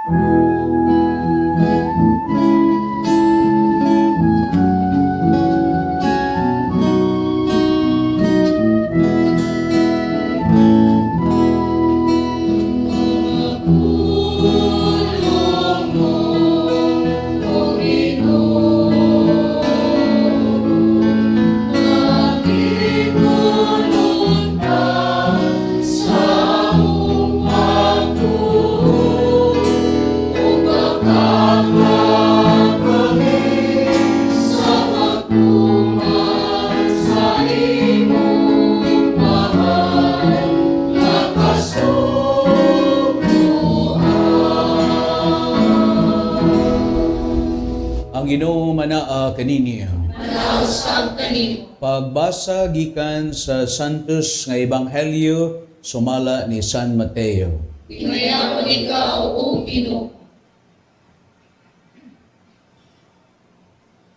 Tulong mo, O Ginoo, makitulong ta sa among pagtuo, ug makakla kami sa pagtuman sa imong mahal nga kasuguan. Ang Ginoo manaa kaninyo. Manaa usab kanimo. Pagbasa gikan sa Santos nga Ebanghelyo sumala ni San Mateo. Tingayakon ikaw, O Ginoo.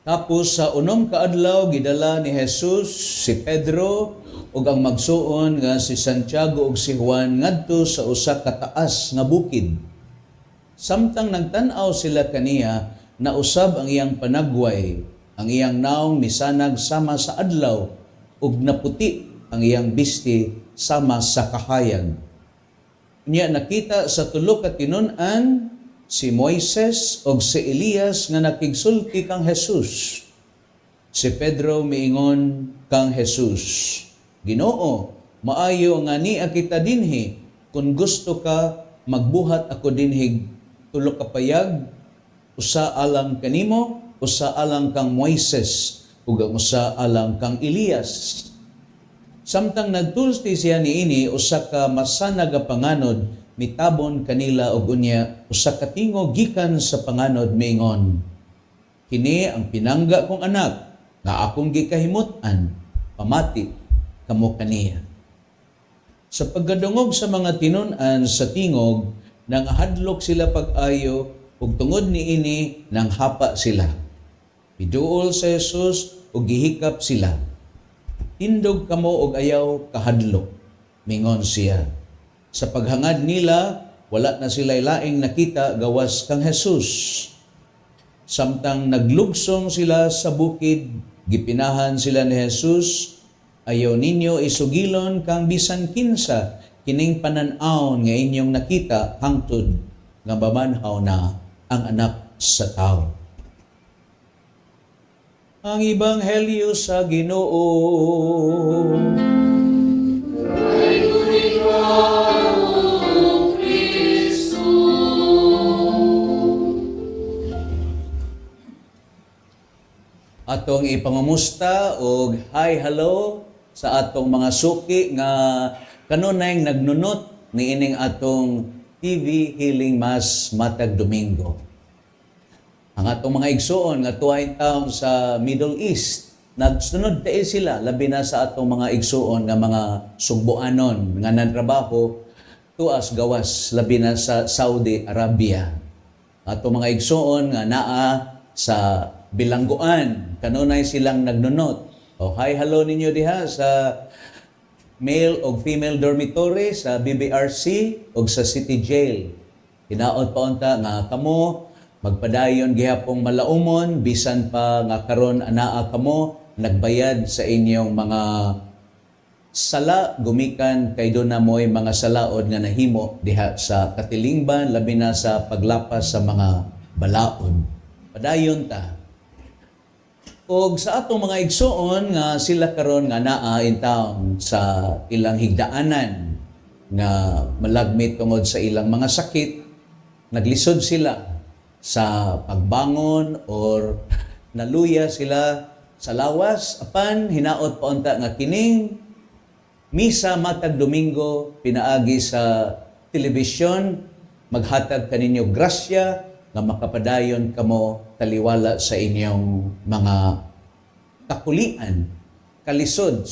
Tapos sa 6 ka adlaw gidala ni Jesus si Pedro ug ang magsuon nga si Santiago ug si Juan ngadto sa usa ka taas nga bukid. Samtang nagtan-aw sila kaniya, nausab ang iyang panagway, ang iyang naong misanag sama sa adlaw ug naputi ang iyang bisti sama sa kahayag. Nya nakita sa tulo ka tinun-an si Moises og si Elias nga nakigsulti kang Jesus. Si Pedro miingon kang Jesus, "Ginoo, maayo nga nia kita dinhi. Kung gusto ka, magbuhat ako dinhi tulo ka payag, usa alang kanimo, usa alang kang Moises, ug ang usa alang kang Elias." Samtang nagtulti siya niini, usa ka masanag nga panganod mitabon kanila og unya usa ka tingog gikan sa panganod miingon, "Kini ang pinangga kong anak nga akong gikahimut-an, pamati kamo kaniya." Sa pagkadungog sa mga tinun-an sa tingog, nangahadlok sila pag-ayo ug tungod niini nanghapa sila. Miduol si Jesus ug gihikap sila. "Tindog kamo og ayaw kahadlok," mingon siya. Sa paghangad nila, wala na sila laing nakita gawas kang Jesus. Samtang naglugsong sila sa bukid, gipinahan sila ni Jesus, "Ayaw ninyo isugilon kang bisan kinsa kining panan-awon nga inyong nakita hangtod nga mabanhaw na ang Anak sa Tao." Ang Ebanghelyo sa Ginoo. Dayon ikaw, O Kristo. Atong ipangumusta og hi, hello sa atong mga suki nga kanunay nagnunot niining atong TV Healing Mass matag Domingo. Ang atong mga igsuon nga tuwa taon sa Middle East, nagsunod kay sila, labi na sa atong mga igsuon nga mga Sugboanon nga nantrabaho tuas gawas, labi na sa Saudi Arabia. Atong mga igsuon nga naa sa bilangguan, kanunay silang nagnunot. O hi, hello ninyo diha sa male o female dormitory sa BBRC o sa City Jail. Hinaot pa unta nga kamo magpadayon gihapong malaumon bisan pa nga karon anaa kamo nagbayad sa inyong mga sala gumikan kay duna mo'y mga salaod nga nahimo diha sa katilingban, labi na sa paglapas sa mga balaod. Padayon ta. Og sa atong mga igsuon nga sila karon nga naa in town sa ilang higdaanan nga malagmit tungod sa ilang mga sakit, naglisod sila sa pagbangon or naluya sila sa lawas, apan hinaot pa unta nga kining misa matag Domingo pinaagi sa telebisyon maghatag kaninyo grasya nga makapadayon kamo taliwala sa inyong mga kakulian, kalisod,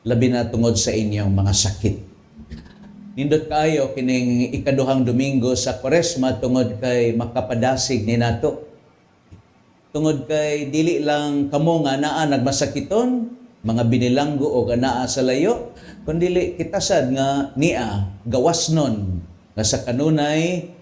labi na tungod sa inyong mga sakit. Nindot kaayo kining ikaduhang Domingo sa Kwaresma tungod kay makapadasig ni nato. Tungod kay dili lang kamo nga naa nagmasakiton, mga binilanggo o naa sa layo, kundili kita sad nga nia gawas nun nga sa kanunay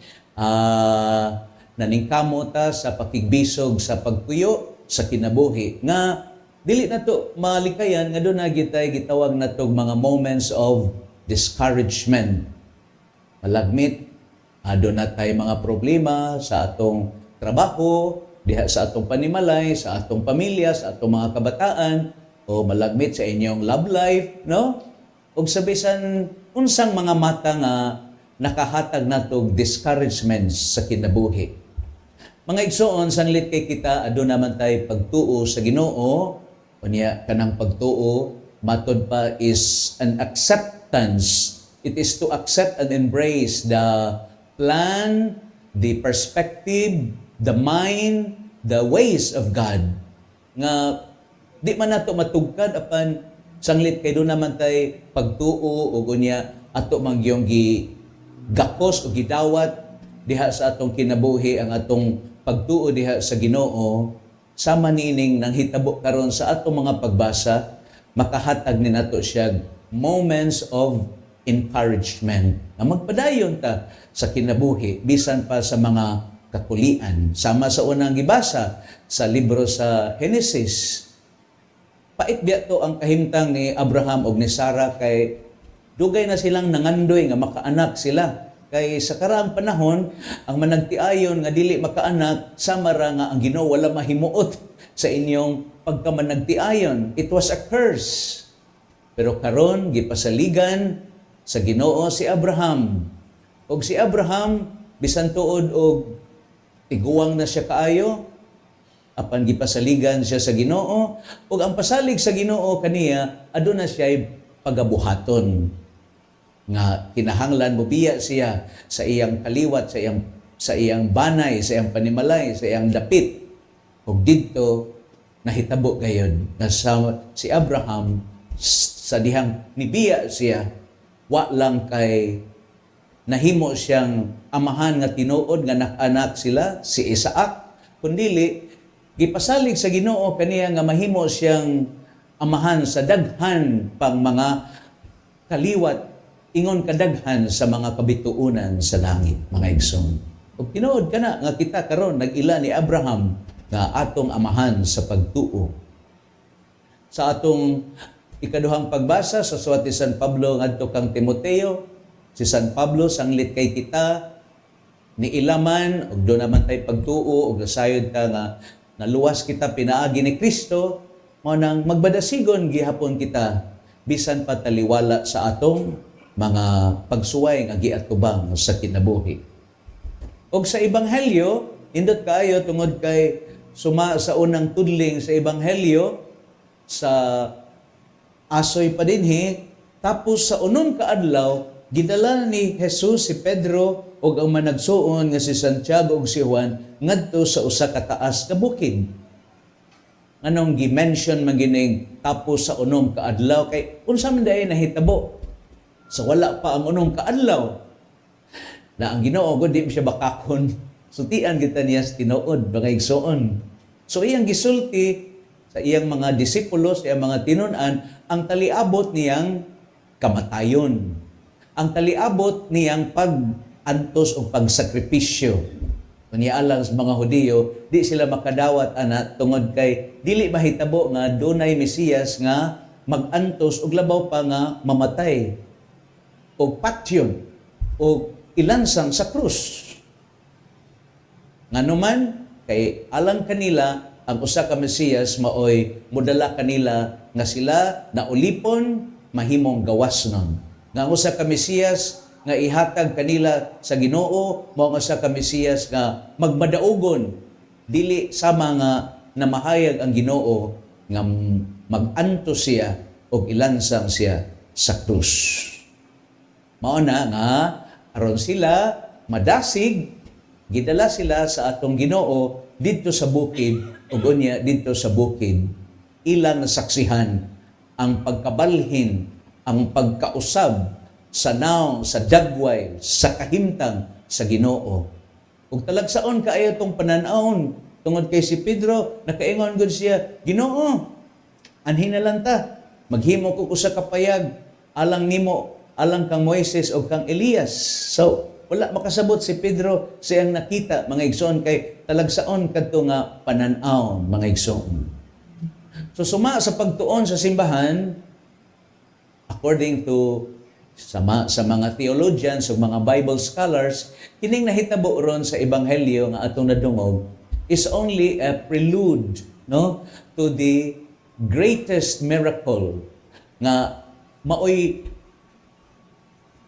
Naningkamo ta sa pakigbisog sa pagpuyo sa kinabuhi nga dili na to malikayan nga duna gitay gitawag natog mga moments of discouragement. Malagmit aduna tay mga problema sa atong trabaho, diha sa atong panimalay, sa atong pamilya, sa atong mga kabataan, o malagmit sa inyong love life, no? Ug sa bisan unsang mga mata nga nakahatag natog discouragements sa kinabuhi. Mga igsoon, sanglit kay kita aduna man tay pagtuo sa Ginoo, unya kanang pagtuo matod pa is an acceptance. It is to accept and embrace the plan, the perspective, the mind, the ways of God. Nga di man nato matugkad, apan sanglit kay duna man tay pagtuo ug unya ato man gyung gi gakos o gidawat diha sa atong kinabuhi ang atong pagtuo diha sa Ginoo, sama niining nanghitabo karon sa atong mga pagbasa, makahatag ni nato siya moments of encouragement na magpadayon ta sa kinabuhi bisan pa sa mga kakulian. Sama sa unang gibasa sa libro sa Genesis, pait biya to ang kahimtang ni Abraham ug ni Sarah kay dugay na silang nangandoy nga makaanak sila. Kay sa karaang panahon, ang managtiayon nga dili makaanak, sama ra nga ang Ginoo wala mahimuot sa inyong pagkamanagtiayon. It was a curse. Pero karon gipasaligan sa Ginoo si Abraham. Og si Abraham, bisan tuod og tiguang na siya kaayo, apan gipasaligan siya sa Ginoo, ug ang pasalig sa Ginoo kaniya, aduna siya pagabuhaton nga kinahanglan mobiya siya sa iyang kaliwat, sa iyang banay, sa iyang panimalay, sa iyang dapit. Ug didto nahitabo gayud nga sa, si Abraham, sa dihang nibiya siya, wa lang kay nahimo siyang amahan nga tinuod nga nak-anak sila si Isaac, kundili gipasalig sa Ginoo kaniya nga mahimo siyang amahan sa daghan pang mga kaliwat ingon kadaghan sa mga kabituonan sa langit, mga igsoon. Ug tinuod kana nga kita karon nag-ila ni Abraham nga atong amahan sa pagtuo. Sa atong ikaduhang pagbasa sa suwat ni San Pablo ngadto kang Timoteo, si San Pablo, sanglit kay kita ni ilaman ug duna man tay pagtuo ug nasayod ta nga naluwas kita pinaagi ni Kristo, mao nang magbadasigon gihapon kita bisan pa taliwala sa atong mga pagsuway nga giatubang sa kinabuhi. Og sa Ebanghelyo, nindot kaayo tungod kay suma sa unang tudling sa Ebanghelyo sa asoy pa dinhi, tapos sa unom ka adlaw, gidala ni Jesus si Pedro ug ang managsuon nga si Santiago ug si Juan ngadto sa usa ka taas ka bukid. Nganong gi-mention man gining tapos sa unom ka adlaw? Kay unsa man diay nahitabo sa wala pa ang unom ka adlaw? Na ang Ginoo gud, di siya bakakon. Sultian kita niya sa tinuod, mga igsoon. So iyang gisulti sa iyang mga disipulo, sa iyang mga tinun-an, ang taliabot niyang kamatayon, ang taliabot niyang pag-antos o pagsakripisyo. Unya alang sa mga Hudiyo, di sila makadawat ana tungod kay dili mahitabo nga dunay Mesiyas nga mag-antos ug labaw pa nga mamatay o patyon o ilansang sa krus. Nganuman, kay alang kanila, ang usa ka Mesiyas maoy modala kanila nga sila na ulipon mahimong gawas nun. Nga ang usa ka Mesiyas nga ihatag kanila sa Ginoo mao ang usa ka Mesiyas nga magmadaugon, dili sama nga namahayag ang Ginoo nga mag-antos siya og ilansang siya sa krus. Mao na nga aron sila madasig, gidala sila sa atong Ginoo didto sa bukid, ug unya didto sa bukid ilang nasaksihan ang pagkabalhin, ang pagkausab sa nawong, sa dagway, sa kahimtang sa Ginoo. Ug talagsaon kaayo tong panan-awon tungod kay si Pedro nakaingon gud siya, "Ginoo, anhi na lang ta. Maghimo ko usa ka payag alang nimo, alang kang Moises o kang Elias." So, Wala makasabot si Pedro sa iyang nakita, mga igsoon, kay talagsaon kadto nga panan-aw, mga igsoon. So suma sa pagtuon sa simbahan, according to sa mga theologians o mga Bible scholars, kining nahitabo ron sa ebanghelyo nga atong nadungog is only a prelude, no, to the greatest miracle nga maoy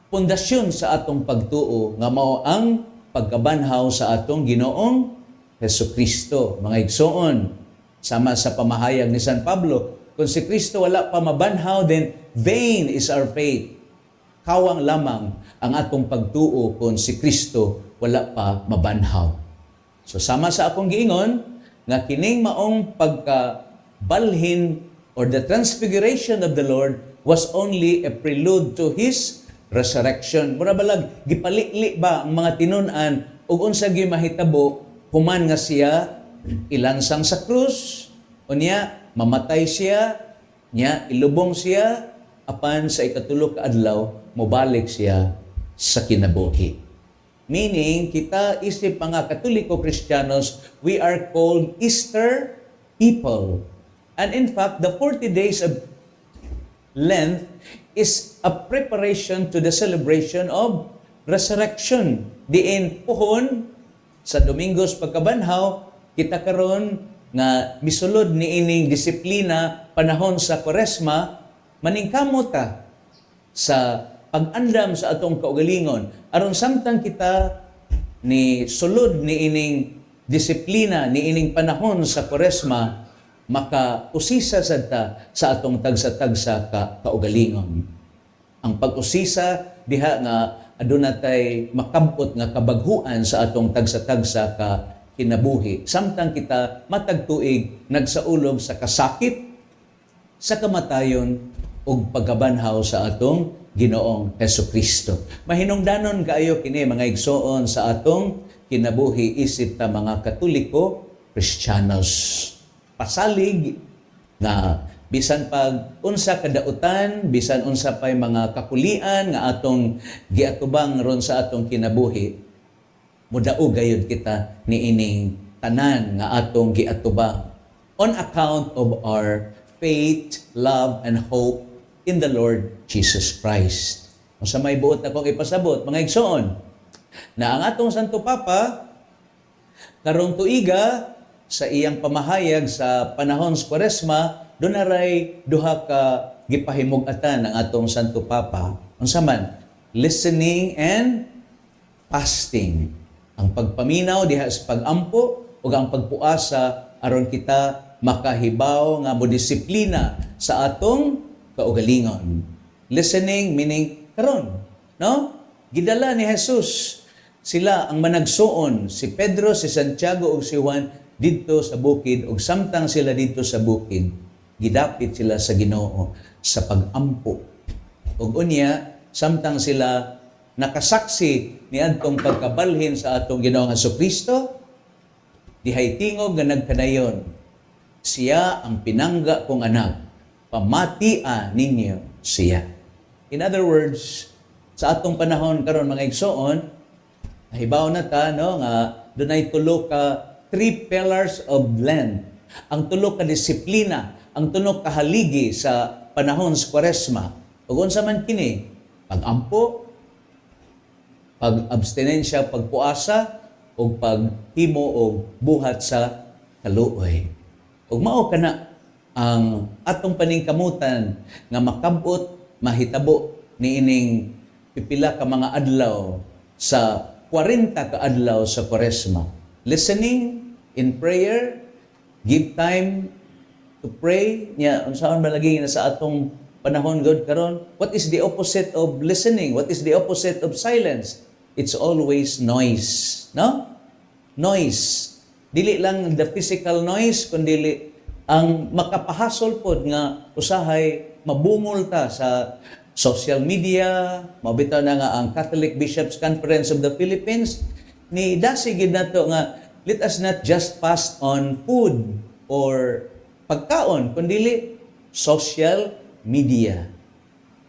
pundasyon sa atong pagtuo, nga mao ang pagkabanhaw sa atong Ginoong Hesus Kristo, mga igsoon. Sama sa pamahayag ni San Pablo, kung si Kristo wala pa mabanhaw, then vain is our faith. Kawang lamang ang atong pagtuo kung si Kristo wala pa mabanhaw. So sama sa akong giingon nga kining maong pagkabalhin or the transfiguration of the Lord was only a prelude to His resurrection. Mura balag gipalili ba ang mga tinun-an ug unsa gyud mahitabo human nga siya ilansang sa krus, unya mamatay siya, nya ilubong siya, apan sa ikatulo ka adlaw mobalik siya sa kinabuhi. Meaning, kita isip mga Katoliko Kristiyanos, we are called Easter people. And in fact, the 40 days of Lent is a preparation to the celebration of resurrection. Diin puhon sa Domingos pagkabanhaw, kita karon nga misulod ni ining disiplina panahon sa Kwaresma, maningkamot ta sa pag-andam sa atong kaugalingon aron samtang kita ni sulod ni ining disiplina ni ining panahon sa Kwaresma, makausisa sad ta sa atong tagsa-tagsa ka kaugalingon. Ang pag-usisa diha nga aduna tay makabot nga kabaghuan sa atong tagsa-tagsa ka kinabuhi samtang kita matag tuig nagsaulog sa kasakit, sa kamatayon ug pagkabanhaw sa atong Ginoong Hesus Kristo. Mahinungdanon kaayo kini, mga igsoon, sa atong kinabuhi isip ta mga Katoliko Kristiyanos. Pasalig nga bisan pag unsa kadautan, bisan unsa pay mga kakulian nga atong giatubang ron sa atong kinabuhi, mudaog gayud kita niining tanan nga atong giatubang on account of our faith, love, and hope in the Lord Jesus Christ. Unsa may buot akong ipasabot, mga igsoon, na ang atong Santo Papa karong tuiga, sa iyang pamahayag sa panahon sa Kwaresma, duna ray duha ka gipahimug-atan ang atong Santo Papa. Unsa man? Listening and fasting. Ang pagpaminaw diha sa pagampo ug ang pagpuasa aron kita makahibaw nga mo disiplina sa atong kaugalingon. Listening meaning karon, no? Gidala ni Jesus sila ang managsuon, si Pedro, si Santiago ug si Juan, didto sa bukid, ug samtang sila didto sa bukid, gidapit sila sa Ginoo sa pagampo. Ug unya, samtang sila nakasaksi niadtong pagkabalhin sa atong Ginoong Kristo, dihay tingog nga nagkanayon, "Siya ang pinangga kong anak, pamatia ninyo siya." In other words, sa atong panahon karon, mga igsoon, nahibaw na ta, no, nga dunay tulo ka three pillars of Lent. Ang tulo ka disiplina, ang tulo ka haligi sa panahon sa Kwaresma. Ug unsa man kini? Pag-ampo, pag-abstinensya, pagpuasa, ug paghimo og buhat sa kaluoy. Ug mao kana ang atong paningkamutan nga makabot mahitabo niining pipila ka mga adlaw sa 40 ka adlaw sa Kwaresma. Listening in prayer, give time to pray. Nya unsaon ba lagi na sa atong panahon god karon? What is the opposite of listening? What is the opposite of silence? It's always noise, no? Noise. Dili lang the physical noise, kundi ang makapahasol pod nga usahay mabungol ta sa social media. Mao bitaw na nga ang Catholic Bishops Conference of the Philippines ni dasi gid nato nga let us not just fast on food or pagkaon, kundili social media.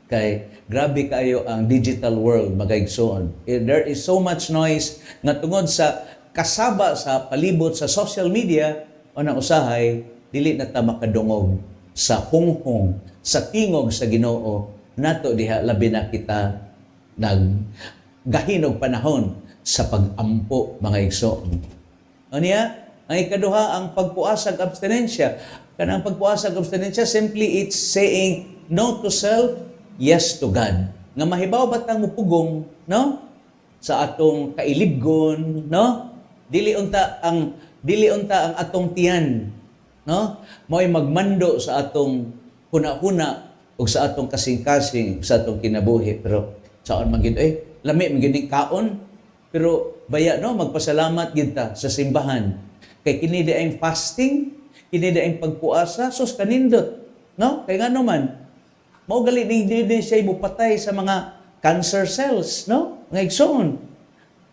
Kay Grabe kaayo ang digital world, mga igsoon. There is so much noise nga tungod sa kasaba sa palibot sa social media o na usahay dili na ta makadungog sa hunghong, sa tingog sa Ginoo nato diha, labi na kita nag gahinog panahon sa pag-ampo, mga igsoon. Unya, ang ikaduha, ang pagpuasag abstinensya. Kanang pagpuasag abstinensya, simply it's saying no to self, yes to God. Nga mahibaw ba tang mupugong, no? Sa atong kailibgon, no? Dili unta ang atong tiyan, no? Mo'y magmando sa atong huna-huna ug sa atong kasing-kasing, sa atong kinabuhi. Pero saon man gid eh, lami man gid ning kaon. Pero baya, no, magpasalamat gid ta sa simbahan. Kay kini di ang fasting, kini di ang pagpuasa, sus, kanindot. No? Kay ngano man, mao gali ning di siya mupatay sa mga cancer cells, no? Mga igsoon.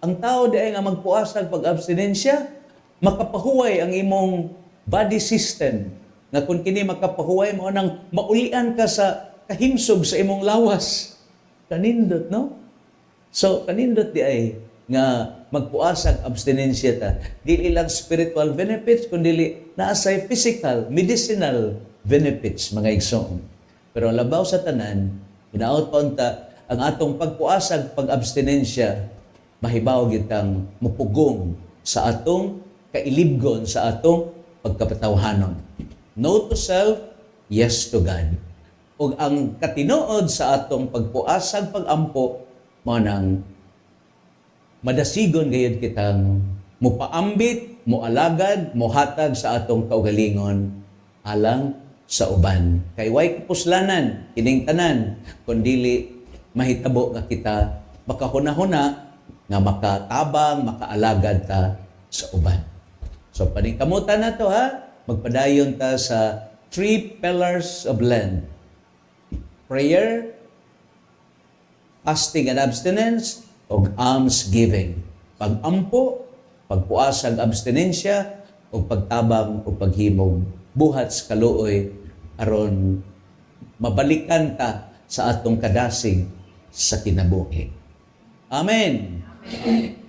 Ang tao di ay nga magpuasa, pag-abstinensya, makapahuway ang imong body system. Nga kung kini makapahuway, mao nang maulian ka sa kahimsog sa imong lawas. Kanindot, no? So, kanindot di ay nga magpuasag abstinensya ta. Dili lang spiritual benefits, kundi naasay physical, medicinal benefits, mga igsoon. Pero ang labaw sa tanan, hinaot pa unta, ang atong pagpuasag pag-abstinensya, mahibaw gitang mupugong sa atong kailibgon, sa atong pagkapatawhanon. No to self, yes to God. Ug ang katinuod sa atong pagpuasag pagampo, mao nang madasigon gayud kitang mupaambit, mualagad, muhatag sa atong kaugalingon alang sa uban. Kay way kapuslanan kining tanan kun dili mahitabo nga kita makahuna-huna nga makatabang, makaalagad ta sa uban. So paningkamutan na to ha, magpadayon ta sa three pillars of Lent. Prayer, fasting and abstinence, ug almsgiving. Pag-ampo, pagpuasag abstinensya, ug pagtabang o paghimog buhat sa kaluoy aron mabalikan ta sa atong kadasig sa kinabuhi. Amen. Amen.